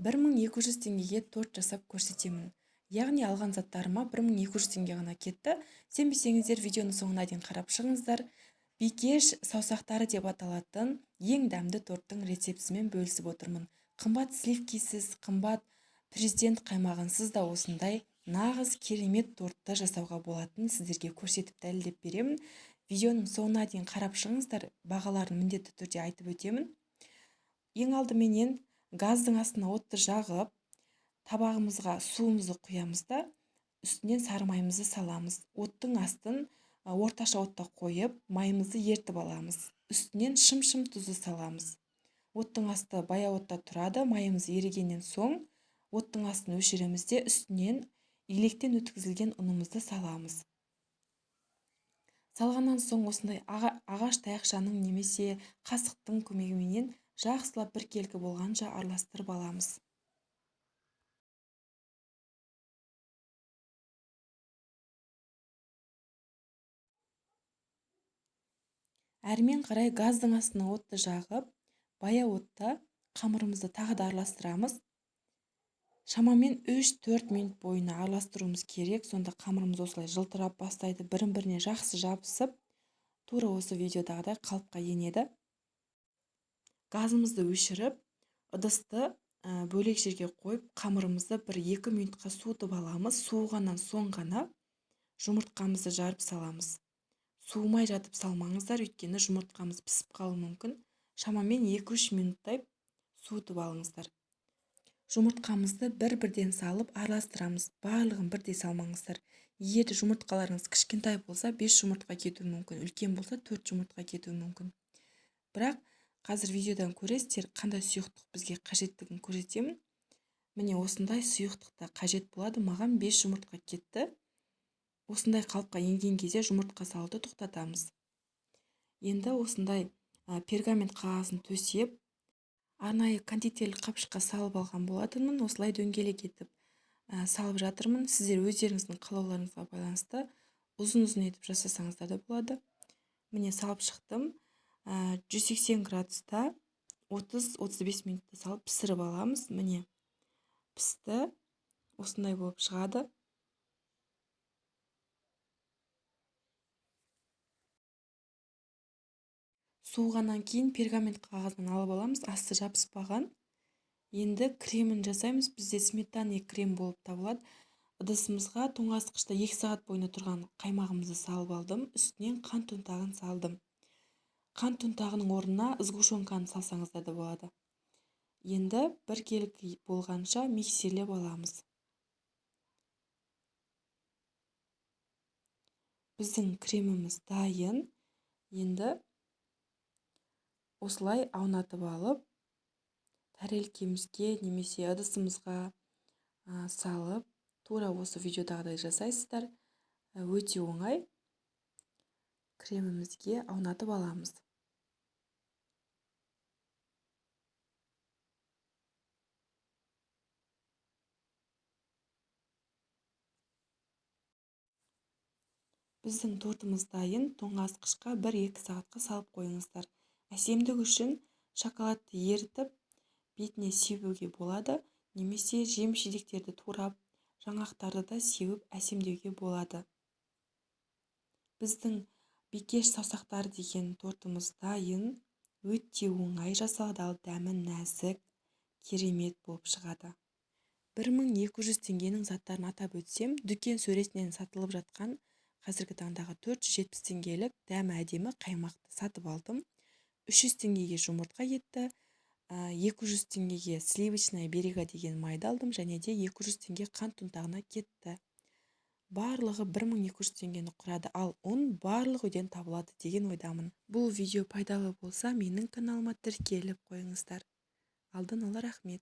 1200 теңгеге торт жасап көрсетемін. Яғни алған заттарыма 1200 теңге ғана кетті. Сенбесеңіздер, видеоның соңына дейін қарап шығыңыздар. Бикеш саусақтары деп аталатын ең дәмді торттың рецептісімен бөлісіп отырмын. Қымбат сливкисіз, қымбат президент қаймағынсыз да осындай нағыз керемет тортты жасауға болатынын сіздерге көрсетіп дәлелдеп беремін. Видеоның соңына дейін қарап шығыңыздар, бағаларын міндетті түрде айтып өтемін. Ең алдыменен газдың астына отты жағып, табағымызға суымызды құямыз да, үстінен сары майымызды саламыз. Оттың астын орташа отта қойып, майымызды ертіп аламыз. Үстінен шым-шым тұзды саламыз. Оттың асты баяу отта тұрады, майымыз ерігеннен соң оттың астын өшіреміз де, үстінен електен өткізілген ұнымызды саламыз. Салғаннан соң осындай ағаш таяқшаның немесе қасықтың көмегіменен жақсылап біркелкі болғанша араластырып аламыз. Әрмен қарай газдың астына отты жағып, баяу отта қамырымызды тағы да араластырамыз. Шамамен 3-4 минут бойына араластыруымыз керек. Сонда қамырымыз осылай жылтырап бастайды, бірін-біріне жақсы жабысып, тура осы видеодағыдай қалыпқа енеді. Газымызды өшіріп, ыдысты бөлек жерге қойып, қамырымызды 1-2 минутқа суытып аламыз. Суығаннан соң ғана жұмыртқамызды жарып саламыз. Суымай жатып салмаңыздар, өйткені жұмыртқамыз пісіп қалуы мүмкін. Шамамен 2-3 минуттай суытып алыңыздар. Жұмыртқамызды бір-бірден салып араластырамыз. Барлығын бірдей салмаңыздар. Егер де жұмыртқаларыңыз кішкентай болса, 5 жұмыртқа кетуі мүмкін, үлкен болса 4 жұмыртқа кетуі мүмкін. Бірақ қазір видеодан көресіздер, қандай сұйықтық бізге қажеттігін көрсетемін. Міне осындай сұйықтықта қажет болады. Маған 5 жұмыртқа кетті. Осындай қалыпқа енген кезде жұмыртқа салуды тоқтатамыз. Енді осындай пергамент қағазын төсеп, арнайы кондитерлік қапшыққа салып алған болатынмын. Осылай дөңгелек етіп салып жатырмын. Сіздер өздеріңіздің қалауларыңызға байланысты ұзын-ұзын етіп жасасаңыздар да болады. Міне салып шықтым. 180 градуста 30-35 минутта салып пісіріп аламыз. Міне пісті, осындай болып шығады. Суығаннан кейін пергамент қағазынан алып аламыз, асты жабыспаған. Енді кремін жасаймыз. Бізде сметана крем болып табылады. Ыдысымызға тоңазытқышта 2 сағат бойына тұрған қаймағымызды салып алдым. Үстінен қант ұнтағын салдым. Қант ұнтағының орнына сгущенканы салсаңыздар да болады. Енді біркелкі болғанша миксерлеп аламыз. Біздің креміміз дайын. Енді осылай аунатып алып, тәрелкемізге немесе ыдысымызға салып, тура осы видеодағыдай жасайсыздар. Өте оңай. Кремімізге аунатып аламыз. Біздің тортымыз дайын. Тоңазытқышқа 1-2 сағатқа салып қойыңыздар. Әсемдік үшін шоколадты ерітіп, бетіне себуге болады, немесе жеміс-жидектерді турап, жаңғақтарды да сеуіп әсемдеуге болады. Біздің бикеш саусақтары деген тортымыз дайын. Өте оңай жасалады, ал дәмі нәзік, керемет болып шығады. 1200 теңгенің заттарын атап өтсем, дүкен сөресінен сатылып жатқан қазіргі таңдағы 470 теңгелік дәмі әдемі қаймақты сатып алдым. 300 теңгеге жұмыртқа кетті, 200 теңгеге сливочная берега деген майды алдым, және де 200 теңге қант ұнтағына кетті. Барлығы 1200 теңгені құрады, ал ұн барлық үйден табылады деген ойдамын. Бұл видео пайдалы болса, менің каналыма тіркеліп қойыңыздар. Алдын ала рахмет.